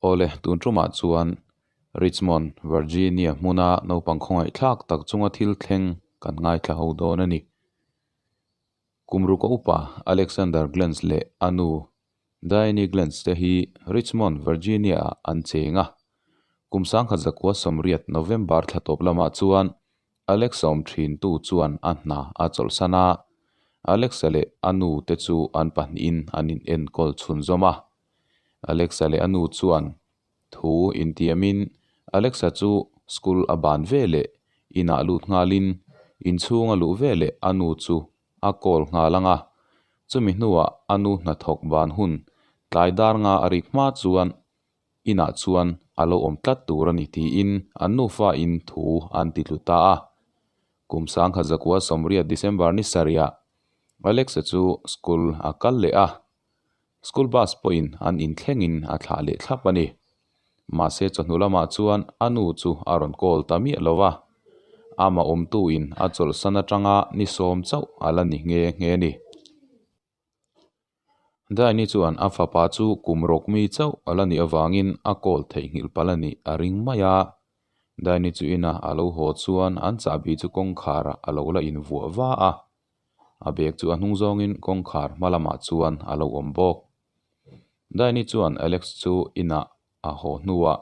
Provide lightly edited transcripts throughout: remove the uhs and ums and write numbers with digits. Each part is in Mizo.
Awle, tun tumah chuan Richmond, Virginia hmuna naupang khawngaihthlak tak chunga thil thleng kan ngaithla ho dawn a ni. Kum ruka upa Alexander Glenz leh a nu Diane Glenz te hi Richmond, Virginia-ah an cheng a. Kum 1980 November thla tawp lamah chuan Alex awm thintu chuan a hna a chawlhsan a, Alex-a leh a nu te chu an pahnihin an inenkawl chhunzawm a. Alex-a leh a nu chuan thu intiamin Alex-a chu school a ban ve leh inah lut nghalin inchhung a luh ve leh a nu chu a call nghal ang a, chumi hnuah a nu hnathawk ban hun tlai dar nga a rik hma chuan inah chuan a lo awm tlat tur a ni tiin an nufa in thu an ti tlu ta a. Kum 1980 December ni sarihah Alex-a chu school a kal leh a, school bus pawhin an inthlengin a thlah leh thlap a ni. Mahse chawhnu lamah chuan a nu chu a rawn call ta miah lo va, amah awmtuin a chawlhsan atanga ni sawm chauh a la ni nghe nghe a ni. Daini chuan a fapa chu kum rawk mi chauh a la nih avangin a kawl theihnghilh palh a nih a ring mai a. Daini chu ina a lo haw chuan an chahbi chu kawngkharah a lo la invuah va a. A bag chu a hnung zawngin kawngkhar hma lamah chuan a lo awm bawk. Daini chuan Alex chu inah a haw hnuah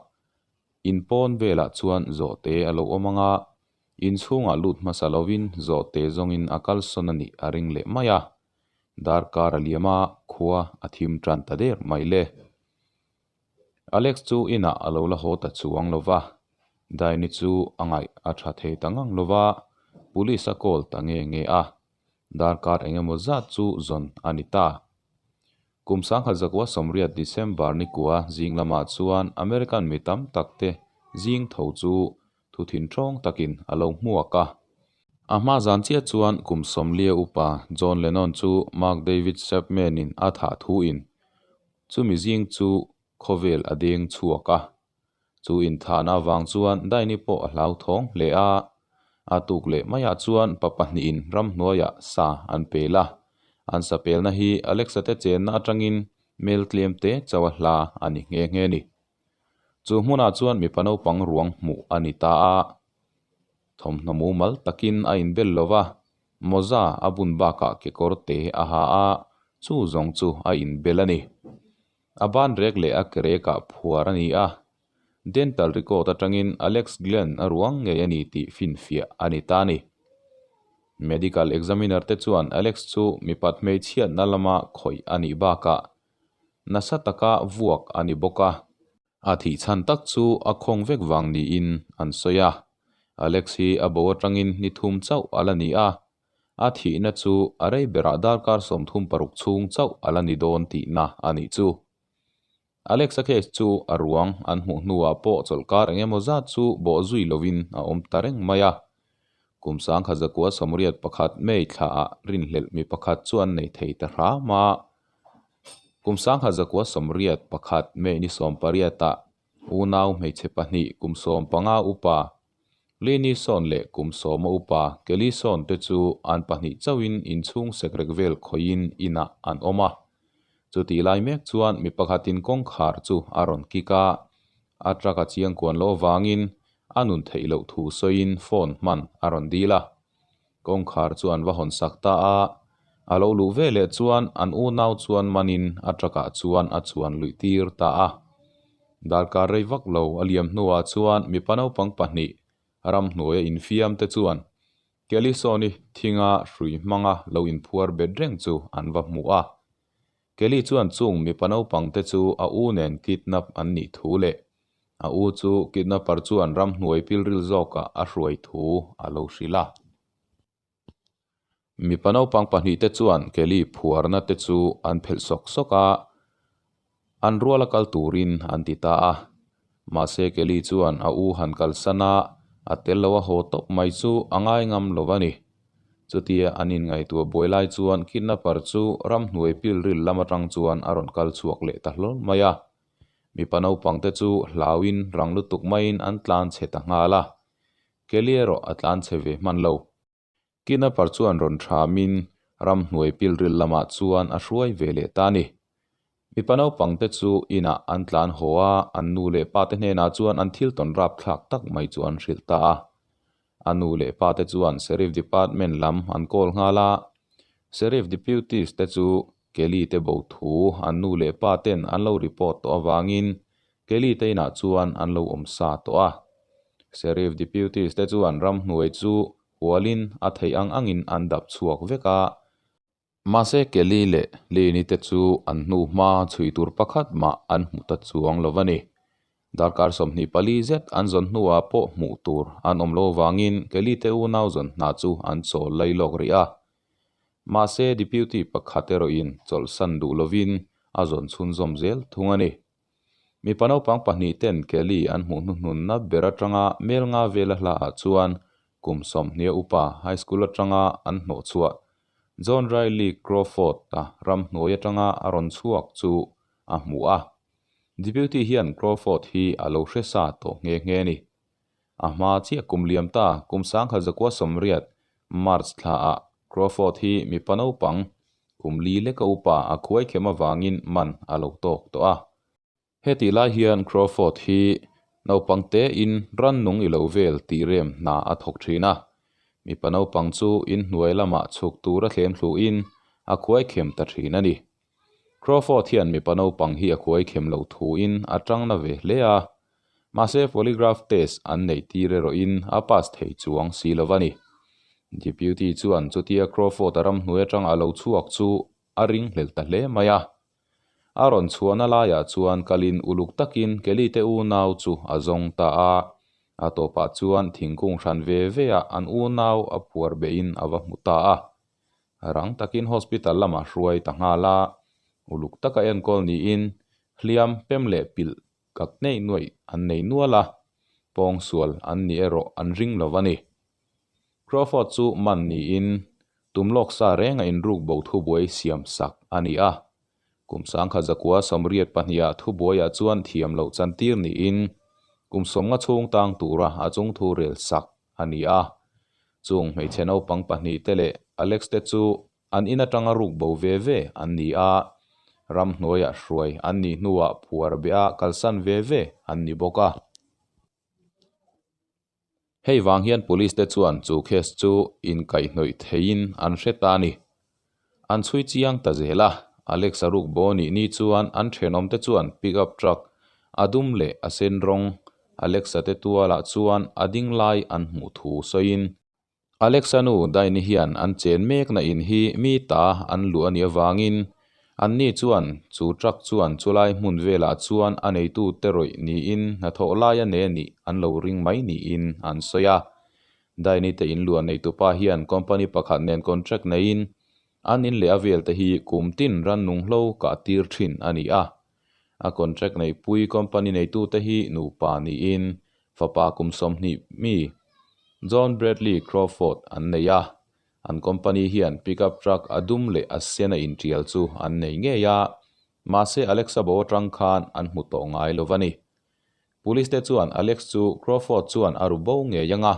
in pawn velah chuan zawhte a lo awm ang a, inchhungah lut hmasa lovin zawhte zawngin a kalsawn a nih a ring leh mai a. Darkar a liam a, khua a thim tan ta der mai le. Alex chu inah a lo la haw ta chuang lo va, Daini chu a ngaih a tha thei ta ngang lo va, police a call ta nge nge a, darkar eng emaw zat chu zawn a ni ta. Kum 1980 December ni kua zing lamah chuan American mi tam tak te zing tho chu Thu thinṭawng takin a lo hmuak a. A hma zan chiah chuan kum sawmlia upa John Lennon chu Mark David Chapman-in a thah thuin chumi zing chu khawvel a deng chhuak a. Chu inthahna avang chuan Daini pawh a hlauthawng hle a. A tuk leh maiah chuan pa pahnihin ramhnuaiah sa an pel a. An sa pelna hi Alexa te chenna atangin mel tlem te chauh a hla a ni nghe nghe a ni. Chu hmunah chuan mipa naupang ruang hmuh a ni ta a, thawmhnaw mumal takin a inbel lo va, mawza a bun bakah kekawr te a ha a, chu zawng chu a inbel a ni. A ban rek leh a ke rekah phuar a ni a, dental record atangin Alex Glenn a ruang ngei a ni tih finfiah a ni ta a ni. Medical examiner te chuan Alex chu mipat hmeichhiatna lama khawih a nih bakah Nasa taka vuak a ni bawk a. A thih chhan tak chu a khawng vek vang niin an sawi a. Alex hi a bo atangin ni thum chauh a la ni a, a thihna chu a rei berah darkar 36 chhung chauh a la ni dawn tihna a nih chu. Alex-a case chu a ruang an hmuh hnuah pawh chawlhkar eng emaw zat chu bawh zui lovin a awm ta reng mai a. Kum 1981 May thlaah rinhlelh mi pakhat chu an nei thei ta hram a. Kum 1981 May ni sawmpariatah unau hmeichhe pahnih kum sawmpanga upa Lini Sawn leh kum sawma upa Kelly Sawn te chu an pahnih chauhin inchhung sekrek vel khawihin inah an awm a. Chutih lai mek chuan mi pakhatin kawngkhar chu a rawn kik a, a truck a chiangkuan loh avangin a nun theih loh thu sawiin phone hman a rawn dil a. Kawngkhar chu an va hawn sak ta a, a lo luh ve leh chuan an unau chuan manin a truck ah chuan a chuan luih tir ta a. Darkar rei vak lo a liam hnuah chuan mipa naupang pahnih ramhnuaia infiam te chuan Kelly Sawni thinga hrui hmanga lo inphuar bet reng chu an va hmu a. Kelly chuan chung mipa naupang te chu a u nen kidnap an nih thu leh a u chu kidnapper chuan ramhnuai pilril zawkah a hruai thu a lo hrilh a. Mipa naupang pahnih te chuan Kelly phuarna te chu an phelh sawk sawk a, an ruala kal turin an ti ta a. Mahse Kelly chuan a u han kalsan a, a tel lo a haw tawp mai chu a ngai ngam lo a ni. Chutia an inngaihtuah buai lai chuan kidnapper chu ramhnuai pilril lam atang chuan a rawn kal chhuak leh ta hlawl mai a. Mipa naupang te chu hlauin rang lutuk maiin an tlan chhe ta nghal a. Kelly erawh a tlan chhe ve hman lo. Kidnapper chuan rawn thamin ramhnuai pilril lamah chuan a hruai ve leh ta a ni. Mipa naupangte chu inah an tlan haw a, an nu leh pate hnenah chuan an thil tawn rapthlak tak mai chu an hrilh ta a. A nu leh pate chuan Sheriff Department lam an call nghal a, Sheriff Deputies te chu Kelly te bo thu an nu leh pa ten an lo report tawh avangin Kelly te inah chuan an lo awm sa tawh a. Sheriff Deputies te chuan ramhnuai chu hualin a theih ang angin an dap chhuak vek a. Mahse Kelly leh Lynn-i te chu an hnu hma chhui tur pakhat mah an hmu ta chuang lo a ni. Darkar 24 zet an zawn hnuah pawh hmuh tur an awm lo vangin Kelly te unau zawn hna chu an chawl lai lawk rih a. Mahse Deputy pakhat erawhin chawlhsan duh lovin a zawn chhunzawm zel thung a ni. Mipa naupang pahnih ten Kelly an hmuh hnuhnunna ber atanga mel nga vela hlaah chuan kum 20 upa high school atanga an hnawh chhuah John Riley Crawford-a ramhnuai atanga a rawn chhuak chu a hmu a. Deputy hian Crawford hi a lo hre sa tawh nghe nghe a ni. A hma chiah kum liam ta kum 1980 March thlaah Crawford hi mipa naupang kum li leka upa a khuai khem avangin man a lo tawk tawh a. Hetih lai hian Crawford hi naupang tein rannung i lo vel tih rem hna a thawk thin a. Mipa naupang chu inhnuai lamah chhuk tura thlem thluhin a khuai khem ta thin a ni. Crawford hian mipa naupang hi a khuai khem lo thuin a tangna ve hle a. Mahse polygraph test an neih tir erawhin a pass thei chuang si lo a ni. Deputy chuan chutia Crawford a ramhnuai atang a lo chhuak chu a ringhlel ta hle mai a. A rawn chhuahna laiah chuan kalin uluk takin Kelly te unau chu a zawng ta a. A tawpah chuan thingkung hran ve ve ah an unau a phuar behin a va hmu ta a. Rang takin hospital lamah hruai ta nghal a. Uluk taka enkawl niin hliam pem leh pilh kak nei nuaih an nei nual a, pawngsual an nih erawh an ring lo a ni. Crawford chu man niin tum lawk sa reng a inruk bo thubuai siam sak a ni a. Kum 1982 ah thubuaiah chuan thiam loh chantir niin kum 50 chhung tang tura a chung thu rel sak a ni a. Chung hmeichhe naupang pahnih te leh Alex te chu an in atanga ruk bo ve ve an ni a, ramhnuaiah hruai an nih hnuah phuar beh a kalsan ve ve an ni bawk a. Hei vang hian police te chuan chu case chu inkaihhnawih theiin an hre ta a ni. An chhui chiang ta zel a, Alex a ruk bo nih ni chuan an thenawm te chuan pickup truck a dum leh a sen rawng Alex-a te tualah chuan a ding lai an hmuh thu sawiin Alexa nu Daini hian an chen mekna in hi mi ta an luh a nih avangin anni chuan chu truck chuan chulai hmun velah chuan a neitu te rawih niin hnathawh lai a nei a nih an lo ring mai niin an sawi a. Daini te in luah neitupa hian company pakhat nen contract neiin an in leh a vel te hi kum tin rannung hlo kah tir thin a ni a. A contract neihpui company neitu te hi nupa niin fapa kum 20 mi John Bradley Crawford an nei a. An company hian pickup truck a dum leh a sen a intial chu an nei ngei a, mahse Alexa bo atang khan an hmu tawh ngai lo a ni. Police te chuan Alex chu Crawford chuan a ru bo ngei ang a,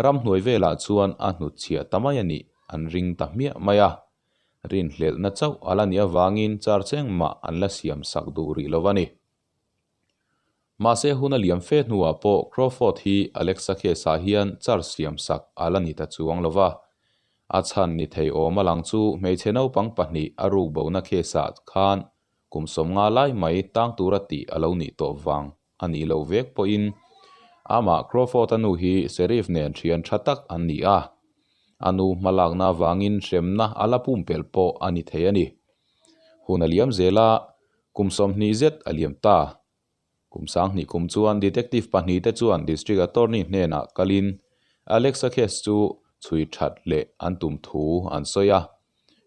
ramhnuai velah chuan a hnutchhiah ta mai a nih an ring ta hmiah mai a. Rinhlelhna chauh a la nih avangin charge engmah an la siam sak duh rih lo a ni. Mahse hun a liam fe hnuah pawh Crawford hi Alexa case-ah hian charge siam sak a la ni ta chuang lo va. A chhan ni thei awm a lang chu hmeichhe naupang pahnih a ruk bona case-ah khan kum 50 lai mai tang tura tih a lo nih tawh vang a nih loh vek pawhin amah Crawford-a nu hi Sheriff nen thian tha tak an ni a. A nu hmalakna avangin hremna a la pumpelh pawh a ni thei a ni. Hun a liam zel a, kum 20 zet a liam ta. Kum 2000 kum chuan detective pahnih te chuan district attorney hnenah kalin Alexa case chu chhui that leh an tum thu an sawi a.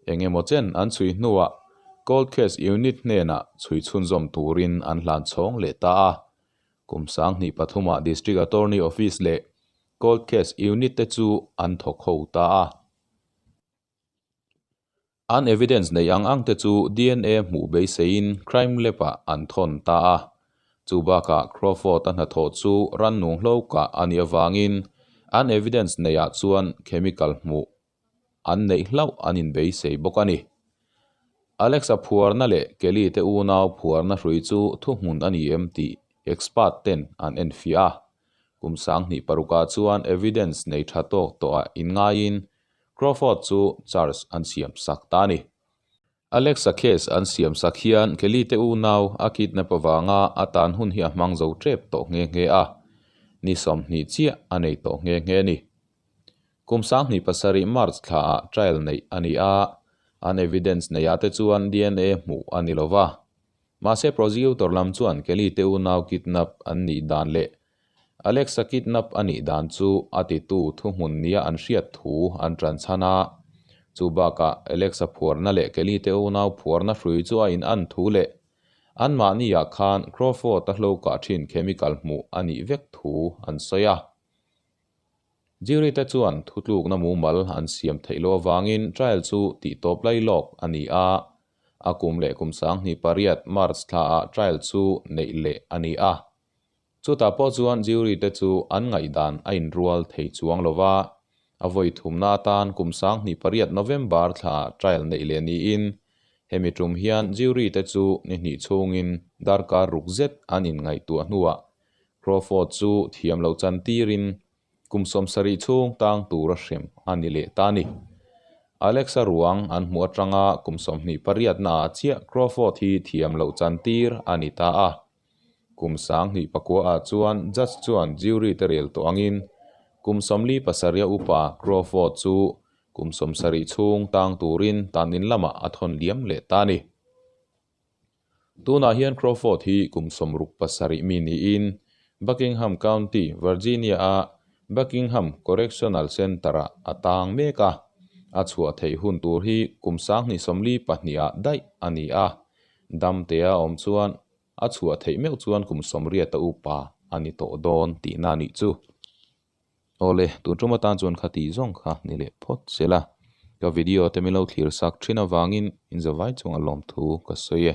Eng emaw chen an chhui hnuah cold case unit hnenah chhui chhunzawm turin an hlan chhawng leh ta a. Kum 2003 ah district attorney office leh cold case unit te chu an thawk ho ta a. An evidence nei ang ang te chu DNA hmuh beiseiin crime lab ah an thawn ta a. Chu bakah Crawford a hnathawh chu rannung hlo kah a nih avangin an evidence nei ah chuan chemical hmuh an neih hlauh an inbeisei bawk a ni. Alex-a phuarna leh Kelly te unau phuarna hrui chu thuhmun a ni em tih expert ten an enfiah a. Kum 2006ah chuan evidence nei tha tawk tawhah inngaiin Crawford chu charge an siam sak ta a ni. Alex-a case an siam sak hian Kelly te unau a kidnap avanga a tan hun hi a hmang zo tep tawh nghe nghe a, ni 20 chiah a nei tawh nghe nghe a ni. Kum 2007 March thlaah trial neih a ni a, an evidence neihah te chuan DNA hmuh a ni lova. Mahse prosecutor lam chuan Kelly te unau kidnap an nih dan leh Alex-a kidnap a nih dan chu a titu thuhmun nia an hriat thu an tan chhan a. Chu bakah Alex-a phuarna leh Kelly te unau phuarna hrui chu a in an thu leh anmahniah khan Crawford-a hlo kah thin chemical hmuh a nih vek thu an sawi a. Jury te chuan thutlukna mumal an siam theih loh avangin trial chu tihtawp lai lawk a ni a, a kum leh kum 2008 March thlaah trial chu neih leh a ni a. Chutah pawh chuan jury te chu an ngaihdan a inrual thei chuang lo va, a vawi thumna atan kum 2008 November thlaah trial neih leh niin hemi tum hian jury te chu ni hnih chhungin darkar ruk zet an inngaihtuah hnuah Crawford chu thiam loh chan tirin kum 70 chhung tang tur a hrem a ni leh ta a ni. Alex-a ruang an hmuh atanga kum 28 naah chiah Crawford hi thiam loh chan tir a ni ta a. Kum 2009 ah chuan judge chuan jury te rel tawh angin kum 47 upa Crawford chu kum 70 chhung tang turin tan in lamah a thawn liam leh ta a ni. Tunah hian Crawford hi kum 67 mi niin Buckingham County, Virginia-a Buckingham Correctional Center-ah a tang mek a. A chhuah theih hun tur hi kum 2042ah daih a ni a. Damtea awm chuan a chhuah theih meuh chuan kum 80 a upa a ni tawh dawn tihna a nih chu. Awle, tun tum atan chuan kha tih zawng kha ni leh phawt se la. Ka video te min lo thlir sak thin avangin in zavai chunga lawmthu ka sawi e.